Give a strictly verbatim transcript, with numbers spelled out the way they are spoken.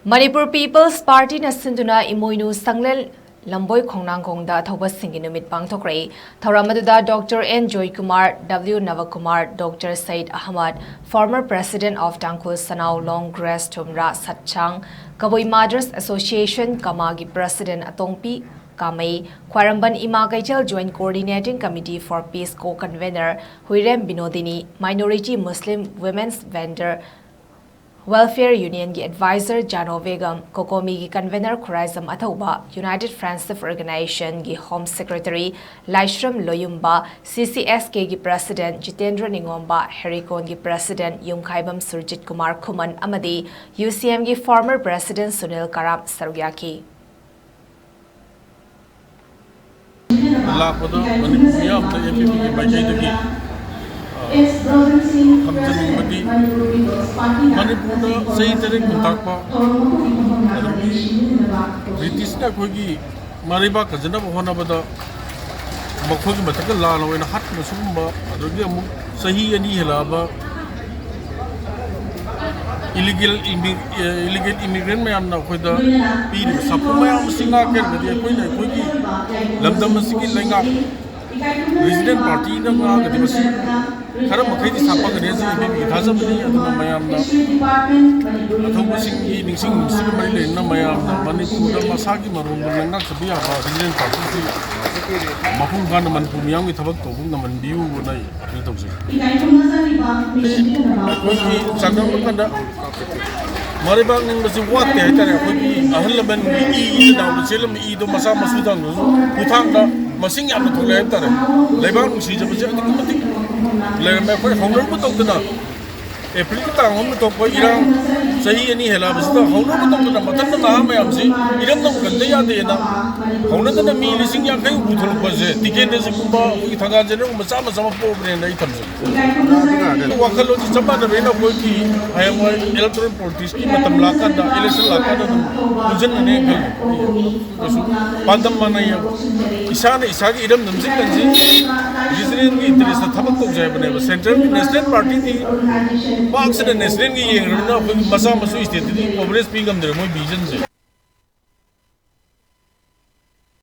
Manipur People's Partyꯅ ꯁꯤꯟꯗꯨꯅ ꯏꯃꯣꯏꯅꯨ ꯁꯪꯂꯦꯟ ꯂꯝꯕꯣꯏ ꯈꯣꯡꯅꯥꯡꯈꯣꯡꯗ ꯊꯧꯕꯁꯤꯡꯒꯤ ꯅꯨꯃꯤꯠ ꯄꯥꯡꯊꯣꯛꯈ꯭ꯔꯦ꯫ ꯊꯧꯔꯝ ꯑꯗꯨꯗ Doctor N Joykumar, W ꯅꯕꯀꯨꯃꯥꯔ, Doctor Sayed Ahmad, former president of Tangkhul Sanao Long Grass Thumra Satchang, Kabui Mothers Association ꯀꯃꯥꯒꯤ president ꯑꯇꯣꯡꯄꯤ ꯀꯥꯃꯩ, ꯈ꯭ꯋꯥꯏꯔꯝꯕꯟ ꯏꯃꯥ ꯀꯩꯊꯦꯜ Joint Coordinating Committee for Peace co-convenor ꯍꯨꯏꯔꯦꯝ Binodini, Minority Muslim Women's Vendor Welfare Unionꯒꯤ advisor ꯖꯥꯅꯣ Begum, ꯀꯣꯀꯣꯃꯤꯒꯤ convenor Khuraijam ꯑꯊꯧꯕ, United Friendship Organizationꯒꯤ home secretary Laishram ꯂꯣꯌꯨꯝꯕ, CCSKꯒꯤ president Jitendra ꯅꯤꯉꯣꯝꯕ, ꯍꯦꯔꯤꯀꯣꯟꯒꯤ president ꯌꯨꯝꯈꯥꯏꯕꯝ ꯁꯨꯔꯖꯤꯠ ꯀꯨꯃꯥꯔ ꯈꯨꯃꯟ ꯑꯃꯗꯤ UCMꯒꯤ former president Sunil ꯀꯔꯥꯝ ꯁꯔꯨꯛ ꯌꯥꯈꯤ꯫ ꯂꯥꯛꯄꯗ ꯃꯅꯤꯄꯨꯔ ꯃꯤꯌꯥꯝꯗ APPꯒꯤ ꯃꯥꯏꯀꯩꯗꯒꯤ, ꯑ, ꯊꯝꯖꯅꯤꯡꯕꯗꯤ, ꯃꯅꯤꯄꯨꯔꯗ ꯆꯍꯤ ꯇꯔꯦꯠ ꯈꯨꯟꯇꯥꯛꯄ, ꯑꯗꯒꯤ ꯕ꯭ꯔꯤꯇꯤꯁꯅ ꯑꯩꯈꯣꯏꯒꯤ ꯃꯔꯩꯕꯥꯛ ꯀꯟꯖꯅꯕ ꯍꯣꯠꯅꯕꯗ ꯃꯈꯣꯏꯒꯤ ꯃꯊꯛꯇ ꯂꯥꯟ ꯑꯣꯏꯅ ꯍꯥꯠꯈꯤꯕ ꯁꯤꯒꯨꯝꯕ, ꯑꯗꯒꯤ ꯑꯃꯨꯛ ꯆꯍꯤ ꯑꯅꯤ ꯍꯦꯜꯂꯛꯑꯕ illegal immi-, ꯑꯦ, illegal immigrant ꯃꯌꯥꯝꯅ ꯑꯩꯈꯣꯏꯗ ꯄꯤꯔꯤꯕ ꯁꯥꯐꯨ ꯃꯌꯥꯝ ꯑꯁꯤ ꯉꯥꯛꯀꯦꯔꯒꯗꯤ ꯑꯩꯈꯣꯏꯅ ꯑꯩꯈꯣꯏꯒꯤ ꯂꯝꯗꯝ ꯑꯁꯤꯒꯤ ꯂꯩꯉꯥꯛ Resident Partyꯅ ꯉꯥꯛꯑꯒꯗꯤ ꯃꯁꯤ ꯈꯔ ꯃꯈꯩꯗꯤ ꯁꯥꯐꯒꯅꯤ ꯍꯥꯏꯁꯤ APPꯒꯤ ꯊꯥꯖꯕꯅꯤ꯫ ꯑꯗꯨꯅ ꯃꯌꯥꯝꯅ ꯑꯊꯧꯕꯁꯤꯡꯒꯤ ꯅꯤꯡꯁꯤꯡ ꯅꯨꯡꯁꯤꯕ ꯃꯔꯤ ꯂꯩꯅꯅ ꯃꯌꯥꯝꯅ ꯃꯅꯤꯄꯨꯔꯗ ꯃꯁꯥꯒꯤ ꯃꯔꯣꯟꯗ ꯂꯩꯉꯥꯛꯆꯕ ꯌꯥꯕ Resident Partyꯁꯤ ꯃꯄꯨꯡ ꯐꯥꯅ ꯃꯅꯤꯄꯨꯔ ꯃꯤꯌꯥꯝꯒꯤ ꯊꯕꯛ ꯇꯧꯕ ꯉꯝꯍꯟꯕꯤꯌꯨꯅ ꯑꯩ ꯑꯄꯤꯜ ꯇꯧꯖꯩ꯫ ꯑꯩꯈꯣꯏꯒꯤ ꯆꯥꯡꯗꯝꯅ ꯀꯥꯟꯗ ꯃꯔꯩꯕꯥꯛ ꯅꯤꯡꯕꯁꯤ ꯋꯥꯠꯇꯦ ꯍꯥꯏꯇꯥꯔꯦ꯫ ꯑꯩꯈꯣꯏꯒꯤ ꯑꯍꯜ ꯂꯃꯟꯒꯤ ꯏ, ꯏ ꯅꯥꯎꯗ ꯆꯦꯜꯂꯝꯕ ꯏꯗꯣ ꯃꯆꯥ ꯃꯁꯨ ꯊꯥꯡꯗꯁꯨ ꯈꯨꯊꯥꯡꯗ ꯃꯁꯤꯡ ꯌꯥꯝꯅ ꯊꯣꯛꯂꯛꯑꯦ ꯍꯥꯏꯇꯥꯔꯦ꯫ ꯂꯩꯕꯥꯛ ꯅꯨꯡꯁꯤꯖꯕꯁꯦ ꯑꯗꯨꯛꯀꯤ ꯃꯇꯤꯛ ꯂꯩꯔꯝꯃꯦ꯫ ꯑꯩꯈꯣꯏ ꯍꯧꯅꯔꯨꯕ ꯇꯧꯗꯅ ꯑꯦꯄ꯭ꯔꯤꯜꯒꯤ ꯇꯥꯡ ꯑꯍꯨꯝꯗ ꯊꯣꯛꯄ ꯏꯔꯥꯡ ꯆꯍꯤ ꯑꯅꯤ ꯍꯦꯜꯂꯛꯑꯕꯁꯤꯗ ꯍꯧꯅꯔꯨꯕ ꯇꯧꯗꯅ ꯃꯊꯟꯇ ꯅꯍꯥ ꯃꯌꯥꯝꯁꯤ ꯏꯔꯝꯗꯝ ꯀꯟꯗ ꯌꯥꯗꯦꯅ ꯍꯧꯅꯗꯅ ꯃꯤ ꯂꯤꯁꯤꯡ ꯌꯥꯡꯈꯩ ꯍꯨꯝꯐꯨ ꯊꯣꯛꯂꯛꯄꯁꯦ ꯇꯤꯀꯦꯟꯗ꯭ꯔꯖꯤꯠꯀꯨꯝꯕ, ꯑꯩꯈꯣꯏꯒꯤ ꯊꯪꯒꯥꯜ ꯖꯦꯅꯔꯦꯜꯒꯨꯝꯕ ꯆꯥꯝꯃ ꯆꯥꯝꯃ ꯄꯣꯛꯑꯕꯅꯦꯅ ꯑꯩ ꯊꯝꯖꯒꯦ꯫ ꯋꯥꯈꯜꯂꯣꯟꯁꯤ ꯆꯞ ꯃꯥꯟꯅꯕꯅꯤꯅ ꯑꯩꯈꯣꯏꯒꯤ ꯍꯌꯦꯡꯋꯥꯏ electoral politicsꯀꯤ ꯃꯇꯝ ꯂꯥꯛꯀꯥꯟꯗ, election ꯂꯥꯛꯀꯥꯟꯗ ꯑꯗꯨꯝ ꯄꯨꯟꯁꯤꯟꯒꯅꯤ ꯈꯜꯂꯤ꯫ ꯀꯩꯁꯨ ꯄꯥꯟꯗꯝ ꯃꯥꯟꯅꯩꯌꯦꯕ꯫ ꯏꯁꯥꯅ ꯏꯁꯥꯒꯤ ꯏꯔꯝꯗꯝꯁꯤ ꯀꯟꯁꯤ, regionalꯒꯤ interestꯇ ꯊꯕꯛ ꯇꯧꯖꯩ ꯍꯥꯏꯕꯅꯦꯕ꯫ Centralꯒꯤ National Partyꯗꯤ ꯄꯥꯛꯁꯤꯅ ꯅꯦꯁꯅꯦꯜꯒꯤ ꯌꯦꯡꯈ꯭ꯔꯕꯅꯤꯅ ꯑꯩꯈꯣꯏꯒꯤ ꯃꯆꯥ ꯃꯁꯨ ꯁ꯭ꯇꯦꯠꯇꯗꯤ ꯀꯣꯚꯔꯦꯖ ꯄꯤ ꯉꯝꯗ꯭ꯔꯦ ꯃꯣꯏ ꯚꯤꯖꯟꯁꯦ꯫